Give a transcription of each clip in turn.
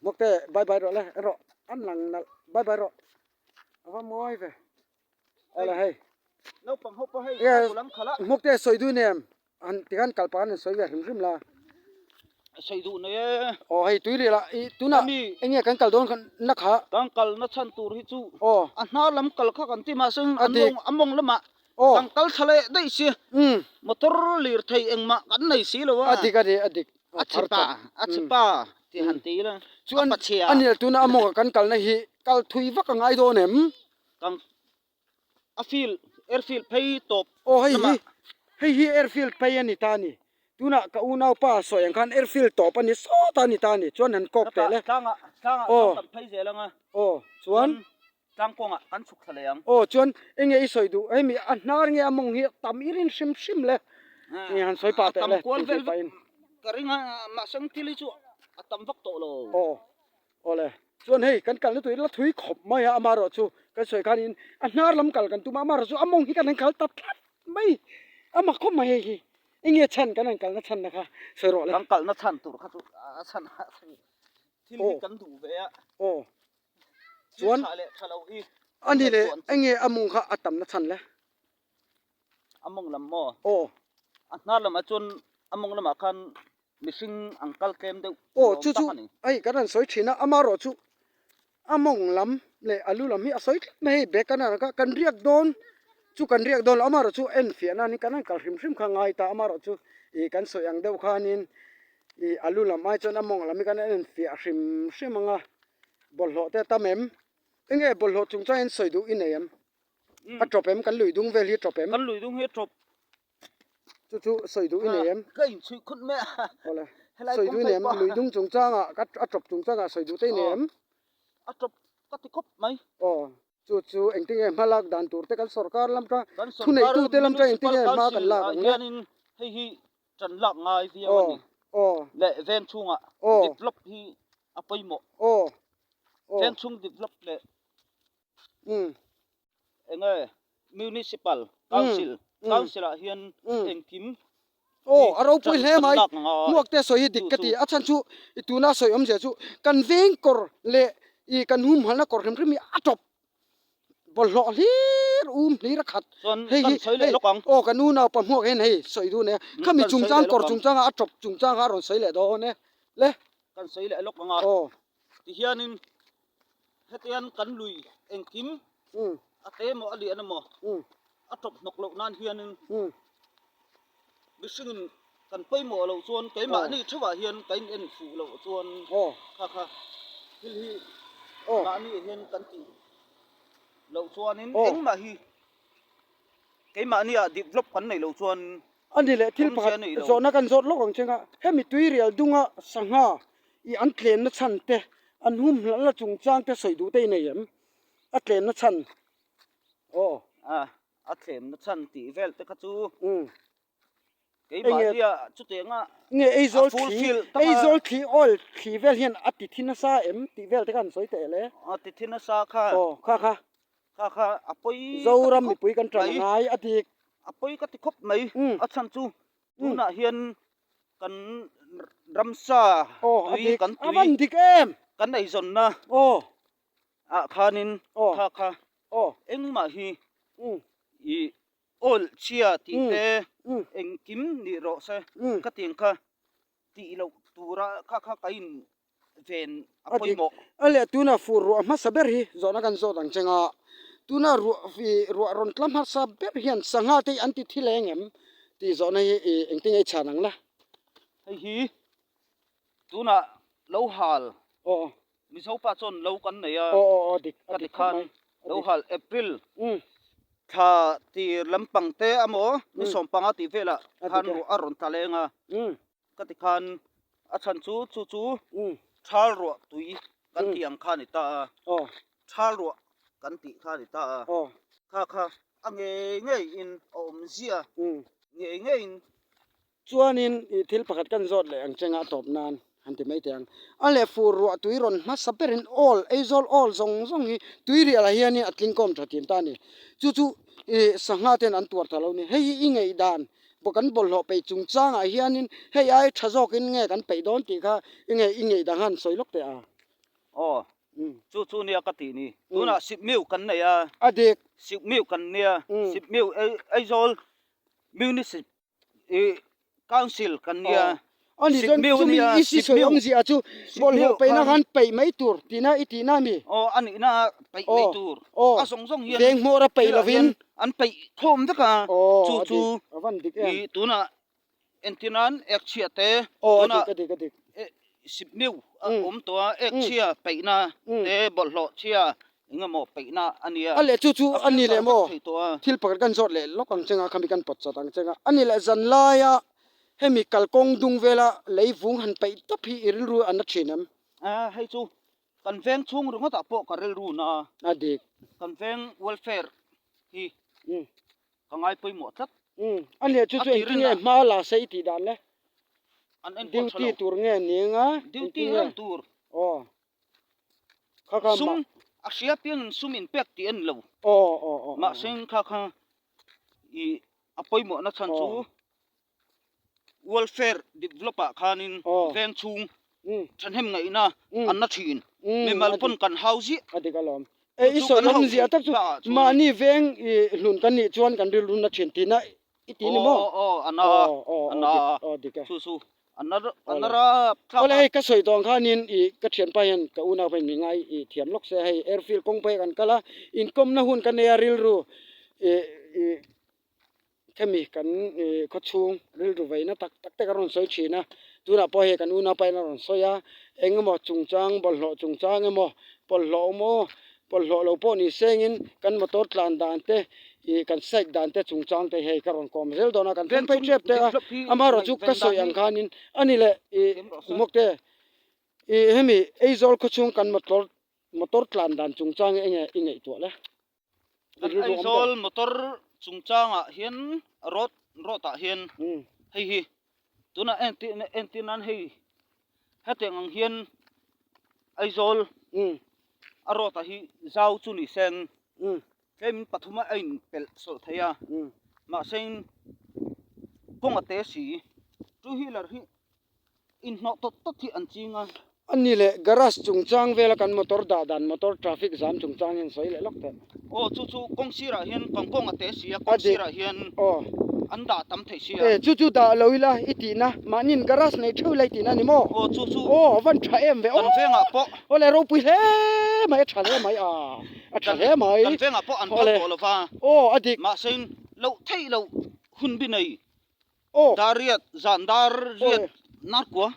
Mawkte bye bye rawh le en rawh an lang nalh bye bye rawh a va mawi ve awle hei naupang ho pawh hei a bul an khalh a Mawkte sawi duh nem an tikhan kal pah an sawi ve hrim hrim la sawi duh nei e aw hei tui rih lah i tunah eng nge kan kal dawn kha na kha kan kal na chhan tur hi chu aw a hnar lam kal kha kan ti mahse an mawng a mawng lamah aw kan kal thla leh daih si motor lirthei engmah kan nei si lo a a dik a dik a dik a chhipa a chhipa tih han ti ila chuan a nil tuna a mawng ah kan kalna hi kal thui vak a ngai dawn em kan a field airfield phei tawp aw hei hi hei hi airfield phei a ni ta a ni tunah ka unaupa sawi ang khan airfield tawp a ni sawt a ni ta a ni chuan han kawk teh le tlangah tlangah chuan kan phei zel ang a aw chuan Tlang kawngah kan chhuk thla leh ang. Aw chuan enge i sawi duh hemi a hnar nge a mawng hi tam i rin hrim hrim le nge han sawi pah teh le A tam kual vel vek ka ring a mahse ang thil hi chu a tam vak tawh lo. Aw aw le chuan hei kan kalna tur hi la thui khawp mai a amaherawh chu kan sawi khanin a hnar lam kal kan tum a amaherawh chu a mawng hi kan han kal ta tlat mai a mak khawp mai hei hi enge chhan kan han kalna chhan na kha sawi rawh le. Kan kalna chhan tur kha chu a chhan thil hi kan duh ve a. Aw Chuan a ni leh enge a mawng kha a tamna chhan le? A mawng lam maw? Aw. A hnar lamah chuan a mawng lamah khan mihring an kal tlem deuh Aw chu chu hei kan rawn sawi thin a, amaherawh chu a mawng lam leh a lu lam hi a sawi tlat mai hei bag kan rawn kha kan riak dawn chu kan riak dawn lo amaherawh chu en fiah nan hi kan rawn kal hrim hrim kha ngai ta amaherawh chu ih kan sawi ang deuh khanin ih a lu lam ai chuan a mawng lam hi kan en fiah hrim hrim ang a. Bawlhhlawh te a tam em? Enge bawlhhlawh chungchang hian sawi duh i nei em? A tawp em? Kan lui dung vel hi a tawp em? Kan lui dung hi a tawp. Chu chu sawi duh i nei em? Ka inchhuih khut mai a. Awle. Sawi duh i nei em? Lui dung chungchangah a tawp chungchangah sawi duh te i nei em? A tawp ka ti khawp mai. Aw. Chu chu engtinge hma lak dan tur te kan sorkar lam tang thuneitute lam tang engtinge hma kan lak ang le? Hei hi Ṭan lak ngai viau a ni. Leh veng chhungah develop hi a pawimawh. Veng chhung develop leh eng nge Municipal Council, Council ah hian engkim Aw a ropui hle mai. Hmuak te sawi hi dik ka ti. A chhan chu i tuna sawi awmzia chu kan veng kawr leh i kan humhalna kawr hrim hrim hi a tawp. Bawlhhlawh hlir um hlir a khat. Hei hi hei aw ka nu naupa hmuak hian hei sawi duh nia. Khami chungchang kawr chungchanga a tawp chungchang kha a rawn sawi leh dawn e. Le. Kan sawi leh lawk ang a. Aw. Tihianin hetian kan lui engkim a te emaw a lian emaw a tawp hnawk loh nan hianin mihringin kan pawimawh loh chuan keimahni theuhah hian ka in en fuh loh chuan kha kha thil hi mahni hian kan tih loh chuanin engmah hi keimahni ah develop kan neih loh chuan A ni leh thil pakhat zawhna kan zawt lawk ang chenga hemi tuirial dunga sangha i an tlenna chhan te an humhlalna chungchang te sawi duh te i nei em? A tlenna chhan aw. A thlemna chhan tih vel te kha chu keimahnia chutianga nge Aizawl thli Aizawl thli oil thli vel hian a ti thi nasa em tih vel te kha an sawi teh le. A ti thi nasa kha. Aw kha kha. Kha kha a pawi Zoram mipui kan ṭan a ngai a dik. A pawi ka ti khawp mai. A chhan chu tunah hian kan ramsa tui kan tui. A van dik em. Kan eizawnna. Aw. ah khanin kha kha engmah hi ih oil chhia tih te engkim nih rawh se ka tiang kha tih loh tura kha kha ka in ven a pawimawh. A leh tuna fur ruah hmasa ber hi zawhna kan zawt ang cheng a, tuna ruah ih ruah rawn tla hmasa ber hian sangha te hi an ti thi leng em tih zawhna hi ih engtin nge i chhan ang la? Hei hi tunah lo hal Mizo pa chuan lo kan nei a, ka ti khan lo hal April thla tir lampang te amaw ni sawmpanga tih velah khan ruah a rawn tla leng a, ka ti khan a chhan chu chu chu thal ruah tui kan tih ang kha a ni ta a, thal ruah kan tih kha a ni ta a, kha kha a ngei ngei in a awmzia ngei ngei in. Chuanin i thil pakhat kan zawt leh ang chenga a tawp nan han ti mai teh ang. A leh fur ruah tui rawn hmasa berin awl, Aizawl awl zawng zawng hi tui riah lah hianin a tlingkawm tha thin ta a ni. Chu chu i sangha ten an tuar ta lo ni. Hei hi i ngaihdan kan bawlhhlawh peih chungchangah hianin hei ai tha zawkin nge kan peih dawn tih kha i nge i ngaihdan han sawi lawk teh a. Aw, chu chu nia ka tih ni. Tunah Sipmiu kan nei a. A dik. Sipmiu kan nia. Sipmiu Aizawl Municip i Council kan nia. A ni chuan chumi i si sawi awmzia chu bawlhhlawh peihna khan peih mai tur tihna i tihna a mi? Aw, a nihna peih mai tur. A zawng zawng hian veng hmawra peih lovin an peih khawm vek a. Chu chu i tunah Entir nan ek chhia te tunah sip miu a awm tawh a, ek chhia peihna te bawlhhlawh chhia eng emaw peihna a nia. A leh chu chu a ni leh maw? Thil pakhat kan zawt leh lawk ang chenga khami kan pawt chawt ang chenga a ni leh zan laia hemi kalkawng dung vela lei vung han peih tawp hi i rilru a na thin em? A hei chu kan veng chhung ringawtah pawh ka rilru na a. A dik. Kan veng welfare hi. Ka ngai pawimawh tlat. Umm a nia chu chu engtin nge hma la se i tih dan le? An enkawl tha lo. Duty tur nge ni anga? Duty reng tur. Aw. Kha kha Sum a hria piangin sum in pek tih a ni lo. Aw aw aw. Mahse kha kha i a pawimawhna chhan chu Welfare develop ah khanin veng chhung thahnem ngaihna an na thin. Mimal pawn kan hau ziah. A dik alawm. E i sawi awmzia tak chu mahni veng i hlun kan nih chuan kan rilru na thin tihna i ti ni maw? Aw aw a na a na aw dik e. Chu chu a na a na rap thlak a. Awle hei ka sawi tawh ang khanin i ka thianpa hian ka unau pawhin mi ngai i thiam lawk se hei airfield kawng phei kan kal a inkawmna hun ka nei a rilru i i Hemi kan khawchhung rilru veina tak tak te ka rawn sawi thin a, tunah pawh hei kan unaupa in a rawn sawi a, eng emaw chungchang bawlhhlawh chungchang emaw pawlhhlawh emaw pawlhhlawh lo pawh ni sengin kan motor tlan dan te ih kan side dan te chungchang te hei ka rawn kawm zel dawn a, kan thleng phei tep tep a, amaherawh chu ka sawi ang khanin a ni leh ih hmawk te ih hemi Aizawl khawchhung kan motor motor tlan dan chungchang hi enge i ngaihtuah le? Kan Aizawl motor chungchangah hian road road ah hian hei hi tunah entir entir nan hei hetiang ang hian Aizawl a road ah hi zau chu ni seng tlem in pathum a in pelh sawlh thei a mahse in kawng a te si two wheeler hi Inhnawh tawt tawt hi an ching a. A ni leh, garage chungchang vela kan motor dah dan, motor traffic zam chungchang hian sawi leh lawk teh. Aw, chu chu kawng sirah hian kan kawng a te si a, kawng sirah hian an dah tam thei si a. E, chu chu dah lo ila i tihna, mahniin garage nei theuh ila i tihna a ni maw? Aw, chu chu. Aw, a van tha em ve aw. Kan vengah pawh. Aw le, ropui hle mai, a tha hle mai a, a tha hle mai. Kan vengah pawh an phal tawh lo va. Aw, a dik. Mahse in loh theih loh hun bi nei. Aw. Dar riat, zan dar riat nar kua.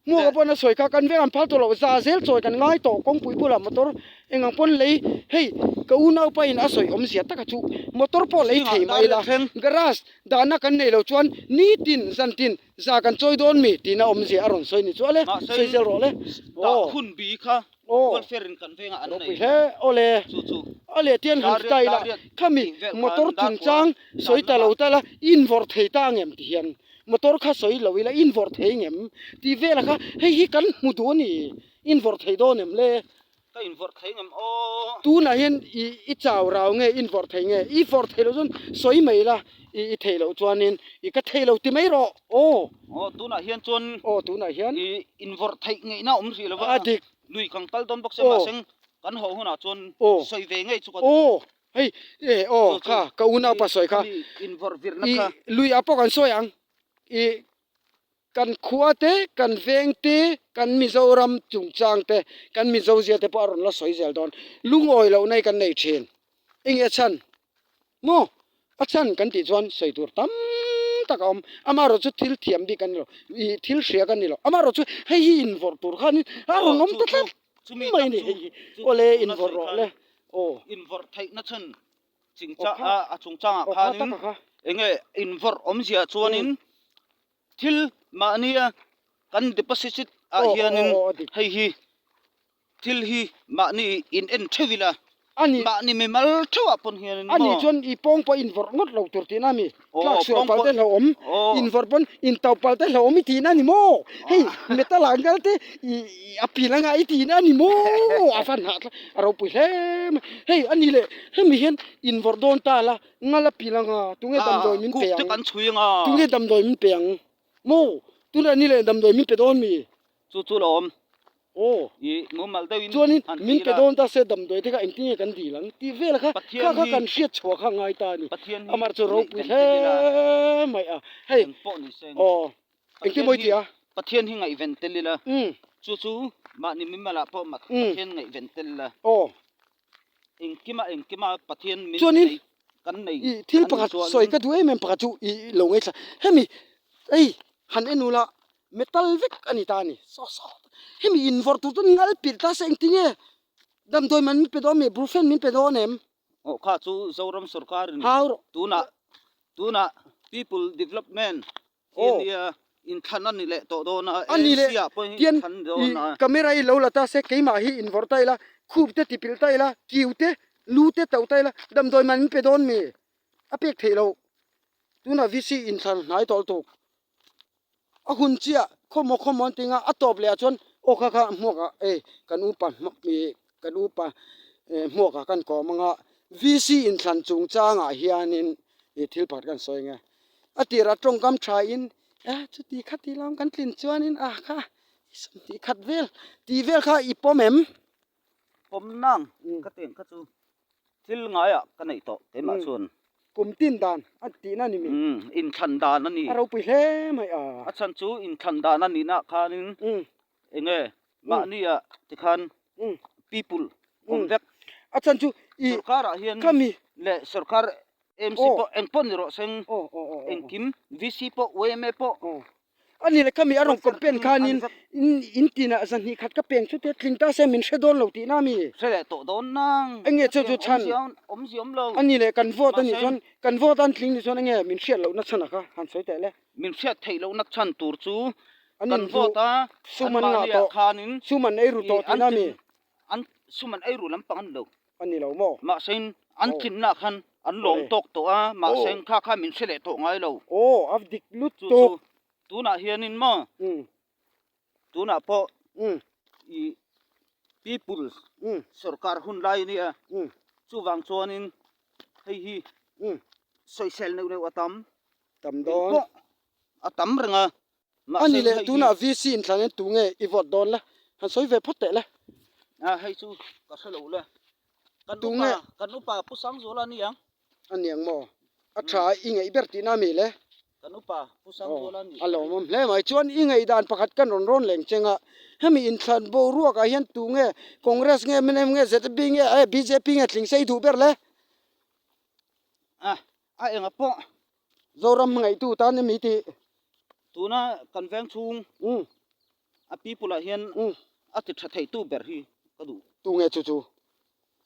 Hmuh ka pawn a sawi kha kan veng an phal tawh loh, za zel chawi kan ngai tawh kawngpui bulah motor eng ang pawn lei, hei ka unaupa in a sawi awmzia taka chu motor pawh lei thei mah ila garage dahna kan nei lo chuan nitin zantin za kan chawi dawn mi tihna awmzia a rawn sawi ni chu ale sawi zel rawh le. Dah hun bi kha Welfare in kan vengah an nei. Ropui hle awle. Chu chu. A leh tian han ti ta ila khami motor chungchang sawi ta lo ta la in vawrh thei ta angem ti hian motor kha sawi lo ila in vawrh thei ngem tih velah kha hei hi kan hmu duh a ni in vawrh thei dawn em le. Ka in vawrh thei ngem aw. Tunah hian i i chau rau nge in vawrh thei nge i vawrh thei loh chuan sawi mai ila i i theih loh chuanin i ka thei lo ti mai rawh aw. Aw tunah hian chuan aw tunah hian i invawrh theih ngeihna awm hrih lo va a dik lui kan kal dawn bawk se mahse kan haw hunah chuan sawi ve ngei chu ka aw hei e aw kha ka unaupa sawi kha invawrh virna kha i lui ah pawh kan sawi ang i Kan khua te, kan veng te, kan Mizoram chungchang te, kan Mizo zia te pawh a rawn la sawi zel dawn. Lungawi lohna hi kan nei thin. Enge a chhan? Maw? A chhan kan tih chuan sawi tur tam tak a awm. Amaherawh chu thil thiam bik kan ni lo, ih thil hria kan ni lo. Amaherawh chu hei hi invawrh tur khanin a rawn awm ta tlat mai a ni hei hi. Awle invawrh rawh le. Aw. Invawrh theihna chhan Chingchang a chungchangah khanin enge invawrh awmzia chuanin thil mahnia kan deposit ah hianin hei hi thil hi mahni in en theuh ila mahni mimal theuh ah pawn hianin maw. Ani chuan i pawng pawh invawrh ngawt lo tur tihna a mi? Tlak sual pal te hlauhawm, invawrh pawn intauh pal te hlauhawm i tihna a ni maw? Hei metal ah ngal te i a pil anga i tihna a ni maw? A van hah thlak a ropui hle mai. Hei a ni leh hemi hian invawrh dawn ta la ngal a pil anga tunge damdawi min pe ang? Tunge damdawi min pe ang maw? Tunah ni leh damdawi min pe dawn mi? Chu chu la awm. Aw. I mumal deuhin Chuanin han min ti pe ila. dawn ta se damdawi te kha engtin nge kan dil ang tih vel kha Pathian kha kha hi kan hriat chhuah kha ngai ta a ni. Pathian hi Amar chu ropui ngaihven tel ila. hle mai a. Hei Eng pawh ni se. aw engtin Pathian mawi hi ti a? Pathian hi ngaihven tel ila. Umm. Chu chu mahni mimalah pawh Umm. Pathian ngaihven tel ila. Aw. Engkima engkima Pathian min Chuanin nei kan nei i thil a nih pakhat chuanin. sawi ka duh em em pakhat chu i lo ngaithla hemi hei han en ula metal vek a ni ta a ni saw saw hemi invawrh tur chuan ngal pilh ta se engtinge damdawi man min pe dawn em brufen min pe dawn em. Aw kha chu Zoram sorkarin Hau rawh. tunah tunah people development Hi nia inthlan a ni leh tawh dawn a, ANC ah pawh hi inthlan ni dawn a. Camera hi lo la ta se keimah hi invawrh ta ila, khup te tipilh ta ila, kiu te, lu te tauh ta ila, damdawi man min pe dawn mi? A pek theih loh. Tunah VC inthlan hnai tawh lutuk. A hun chiah khawmaw khawmaw an ti nga, a tawp leh ah chuan aw kha kha hmuak ah ei kan upa kan upa hmuak ah kan kawm anga VC inthlan chungchangah hianin ih thil pakhat kan sawi ang e. A tirah tawngkam tha in eh chuti khati lam kan tlin chuanin ah kha i sawmhnih khat vel tih vel kha i pawm em? Pawm nang ka teng kha chu thil ngaiah ka neih tawh keimah chuan. Kum tin dan a tihna a ni mi? Umm inthlan dan a ni. A ropui hle mai a. A chhan chu inthlan dan a nihna khanin eng nge mahnia tikhan people awm vek. A chhan chu i sorkarah hian leh sorkar MC pawh eng pawh ni rawh seng engkim VC pawh yma pawh. A ni le khami a rawn campaign khanin in tinah zahnih khat ka peng chu te tling ta se min hre dawn lo tihna mi. Hre leh tawh dawn nang. Enge chu chu chhan. Awmzia awm lo. A ni le kan vote a nih chuan kan vote an tling nih chuan enge min hriat lohna chhan a kha han sawi teh le. Min hriat theih lohna chhan tur chu kan vote a sum an ngah tawh khanin sum an ei ru tawh tihna mi. An sum an ei ru lampang an ni lo. A ni lo maw? Mahse an tlinna khan an lawm tawk tawh a, mahse kha kha min hre leh tawh ngai lo. Aw, a dik lut tawk. Chu chu tunah hianin maw? Tunah pawh i people sorkar hun lai a nia, chuvang chuanin hei hi sawisel neuh neuh a tam. Tam dawn. Engpawh a tam reng a. A ni leh tunah VC inthlan hian tunge i vote dawn le? Han sawi ve phawt teh le. A hei chu ka hre lo le. Kan upa kan upa Pu Sangzuala a ni ang. A ni ang maw? A tha i ngaih ber tihna a mi le? Kan upa Pu Sangzuala a ni. A lawmawm hle mai. Chuan i ngaihdan pakhat kan rawn rawn leng cheng a, hemi inthlan boruakah hian tunge Congress nge mnf nge ZB nge bjp nge tling se i duh ber le? A a enga pawh. Zoram hmangaihtu tan emi tih. Tuna kan veng chhung a people ah hian a ti tha theitu ber hi ka duh. Tunge chu chu?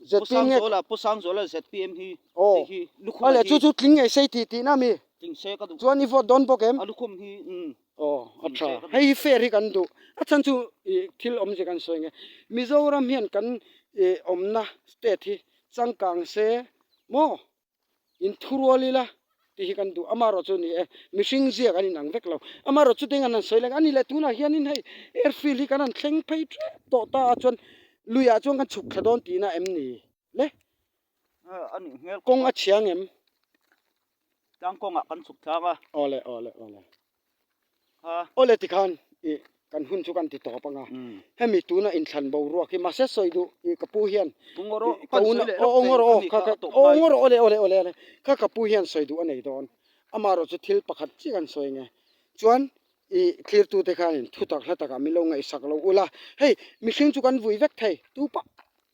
ZPM nge? Pu Sangzuala, Pu Sangzuala ZPM hi hei hi lukhum hi. Chu chu tling ngei sei tih tihna mi? Tling se ka duh. Chuan i vote dawn bawk em? A lukhum hi umm. Aw a tha. Hei hi fair hi kan duh. A chhan chu ih thil awmzia kan sawi nge. Mizoram hian kan ih awmna state hi changkang se maw? In thurual ila tih hi kan duh amaherawh chu ni e, mihring zia kan inang vek lo. Amaherawh chu ding an han sawi leh a ni leh tunah hianin hei airfield hi kan han thleng phei tep tawh ta a chuan luiah chuan kan chhuk thla dawn tihna em ni le? Kawng a chhia ngem? Tlang kawngah kan chhuk tlang a. Awle awle awle. Awle tikhan ih kan hun chu kan ti tawp anga hemi tuna inthlan boruak hi mahse sawi duh ih ka pu hian ka un aw aw ngawr aw kha kha aw ngawr awle awle awle awle kha ka pu hian sawi duh a nei dawn amaherawh chu thil pakhat chiah kan sawi nge chuan ih thlirtute khanin thutak hla takah min lo ngaihsak lo ula hei mihring chu kan vui vek thei tu pah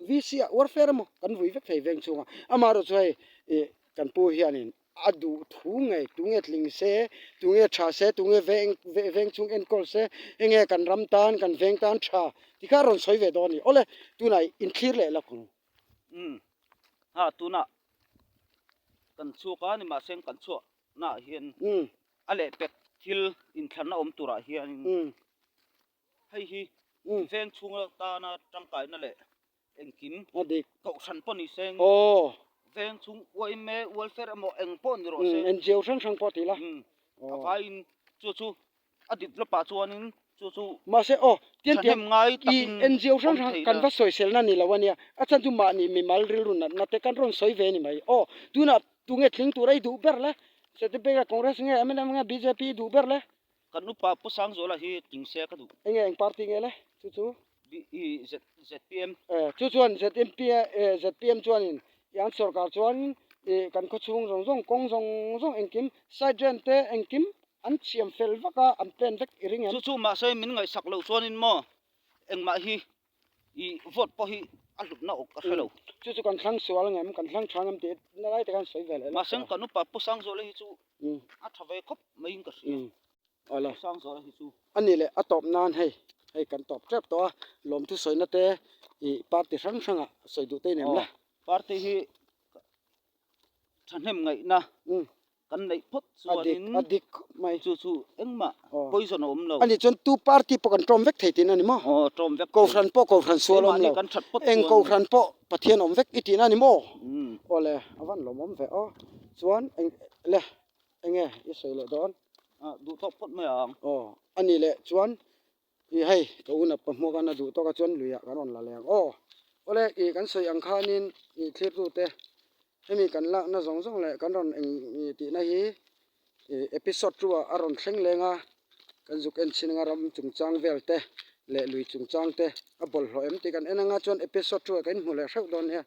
VC ah warfare emaw kan vui vek thei veng chhunga amaherawh chu hei ih kan pu hianin A duh thu ngei, tunge tling se, tunge tha se, tunge veng veng chhung enkawl se, enge kan ram tan, kan veng tan tha ti kha a rawn sawi ve dawn a ni. Awle, tunah inthlir leh lawk ang. Umm, ha tunah kan chhuak a, nimahse kan chhuah naah hian a lehpek thil inthlanna awm turah hianin hei hi veng chhunga tana tangkaina leh Engkim a dik. Kohhran pawh ni seng. Aw. Veng chhung yma welfare emaw eng pawh ni rawh se. NGO hrang hrang pawh ti la. A vaiin chu chu a develop ah chuanin chu chu Mahse aw tian tiang thahnem ngai takin i NGO hrang awm hrang thei kan la. va sawiselna ni lo ania. A chhan chu mahni mimal rilru natna te kan rawn sawi ve ni mai. Aw tunah tunge tling tur a i duh ber le? Sete Congress nge mnf nge bjp i duh ber le? Kan upa Pu Sangzuala hi tling se ka duh. Enge eng party nge le chu chu? ZPM. Chu chuan ZMP ZPM chuanin i an sorkar chuan i kan khawchhung zawng zawng kawng zawng zawng engkim side drain te engkim an siam fel vak a an plan vek i ring em? Chu chu mahse min ngaihsak loh chuanin maw engmah hi i vote pawh hi a hlutna awk ka hre lo. Chu chu kan thlang sual ang em kan thlang tha ang em tih na lai te khan sawi ve leh lawk. Mahse kan upa Pu Sangzuala hi chu a tha ve khawp maiin ka hria. Awle. Sangzuala hi chu. A nih leh a tawp nan hei, hei kan tawp tep tawh a, lawmthu sawina te ih party hrang hrangah sawi duh te i nem la. Party hi thahnem ngaihna kan neih phawt chuanin a dik khawp mai. Chu chu engmah poison a awm lo. A nih chuan tu party pawh kan tawm vek thei tihna a ni maw? Aw tawm vek thei. Kohhran pawh kohhran sual a awm lo. Eng kohhran pawh Pathian awm vek i tihna a ni maw? Awle a van lawmawm ve aw. Chuan eng le Enge i sawi leh dawn? Ah, duh tawk phawt mai ang. Aw, a nih leh chuan i hei ka unap ka hmuak a, a duh tawk a chuan luiah kan rawn la leh ang aw. Awle i kan sawi ang khanin i thlirtute hemi kan lakna zawng zawng leh kan rawn eng i tihna hi i episode two ah a rawn thleng leng a, kan zuk en chhin anga ram chungchang vel te leh lui chungchang te a bawlhhlawh em tih kan en anga chuan episode two ah kan inhmu leh hreuh dawn nia.